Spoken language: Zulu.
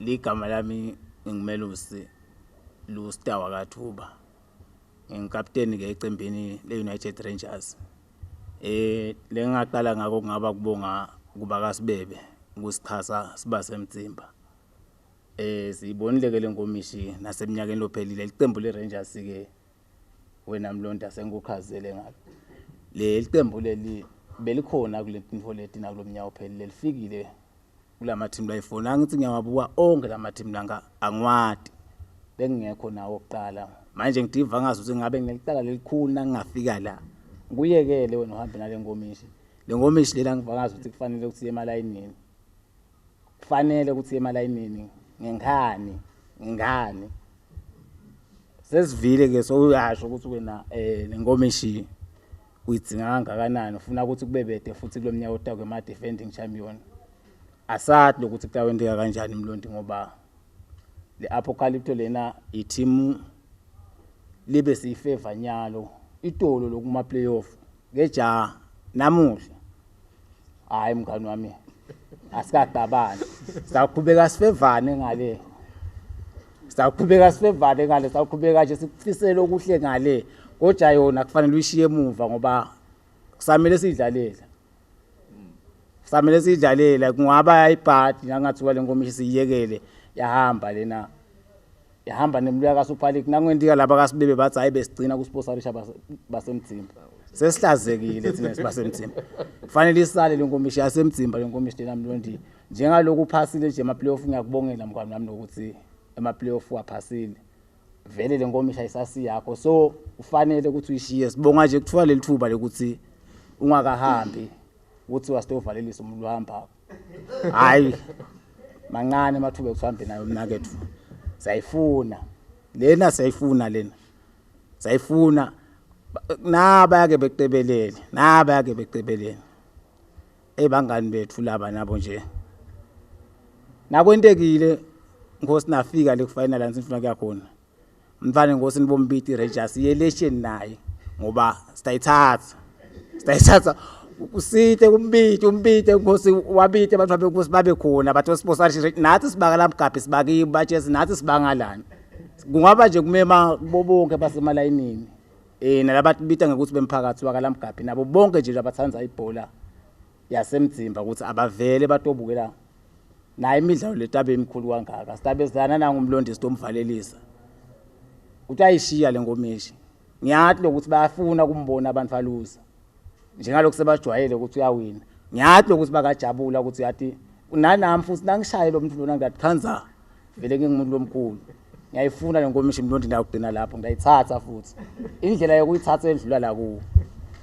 Ligama lami nginguMelusi Lusta wakaThuba. Ngingukapteni ke ecembini le-United Rangers. Lengingaqala ngako kungaba kubonga kuba kaSibebe ukusixhasa siba semtsimba. Siyibonile ke lenkomishi naseminyakeni lophelile licembu le-Rangers ke wena Mlonda sengikuchazele ngalo. Leli qembu leli belikhona kule ntfo leti nakulomnyaka ophelile lifikile kulama team layifona angithi ngiyawabuka onke lama team langa angiwati bengingekho nawo kuqala manje ngidiva ngazi ukuthi ngabe nginelicala lelikhulu nangingafika la ngikuyekele wena uhambe nale nkomishi le nkomishi lela ngiva ngazi ukuthi kufanele ukuthi iye emalayinini kufanele ukuthi iye emalayinini ngenkhani ngengani sesivile ke sowuyasho ukuthi wena le nkomishi uyidzinga kangakanani ufuna ukuthi kube bede futhi kulo mnyaka otako ema-defending champion. Asathi lokuthi kutawenteka kanjani Mlondi ngoba le Apocalypto lena i-team libe siyifeva nyalo itolo lokuma playoff ngeja namuhla. Hayi mngani wami, asikaqabani, sawuqhubeka sifevane ngale, sawuqhubeka sifevane ngale, sawuqhubeka nje sikufisele okuhle ngale, kodwa yona kufanele uyishiye emuva ngoba kusamele siyidlalela, kusamele siyidlalela. Kungaba ibhadi nangathiwa le nkomishi siyiyekele yahamba lena, yahamba nemluya kaSuper League nakwendika laba kaSibebe bathi hayi besigcina kusponsorisha basemtsimba. Sesihlazekile thina sibasemtsimba, kufanele isale le nkomishi yasemtsimba le nkomishi lena Mlondi. Njengaloku uphasile nje ema-playoff, ngiyakubongela mngani wami nokuthi ema-playoff waphasile vele le nkomishi ayisasiyakho, so ufanele ukuthi uyishiye. Sibonga nje kuthiwa leli thuba lokuthi ungakahambi ukuthi wasitovalelisa umuntu ohambako. Hayi mancane amathuba okuthi uhambe nayo mnakethu, siyayifuna lena, siyayifuna lena, siyayifuna. Naba yake beqebelele, naba yake beqebelele ebangani bethu laba nabo nje nakwentekile Nkosi nafika le kufinal ansifuna kuya khona mfane Nkosi nibombiti Rangers iye naye ngoba sitayithatha, sitayithatha usite kumbiti umbite Nkosi wabite abantu babe babe khona bathi sponsorship nathi sibaka lamgabhi sibakibo batshesi nathi sibangalana kungaba nje kumema kubo bonke basemalayinini nalabatibita ngekuthi bemphakathi wakalamgabhi nabo bonke nje labathandza ibhola yasemdzimba ukuthi abavele batobukela naye imidlalo letabe emikhulu kangaka sitabe sidlana nangumlondi sitomvalelisa uthi ayishiya le nkomishi. Ngiyathi lokuthi bayafuna ukumbona abantu aluza njengalokhu sebajwayele ukuthi uyawina. Ngiyathi lokuthi bakajabula ukuthi yathi nanami futhi nangishaye lo muntu lona ngiyakhanza vele ngingumuntu lomkhulu. Ngiyayifuna le nkomishi Mlondi, ndiyakugcina lapho ngiyayithatha futhi indlela yokuyithatha endlula la kuwo.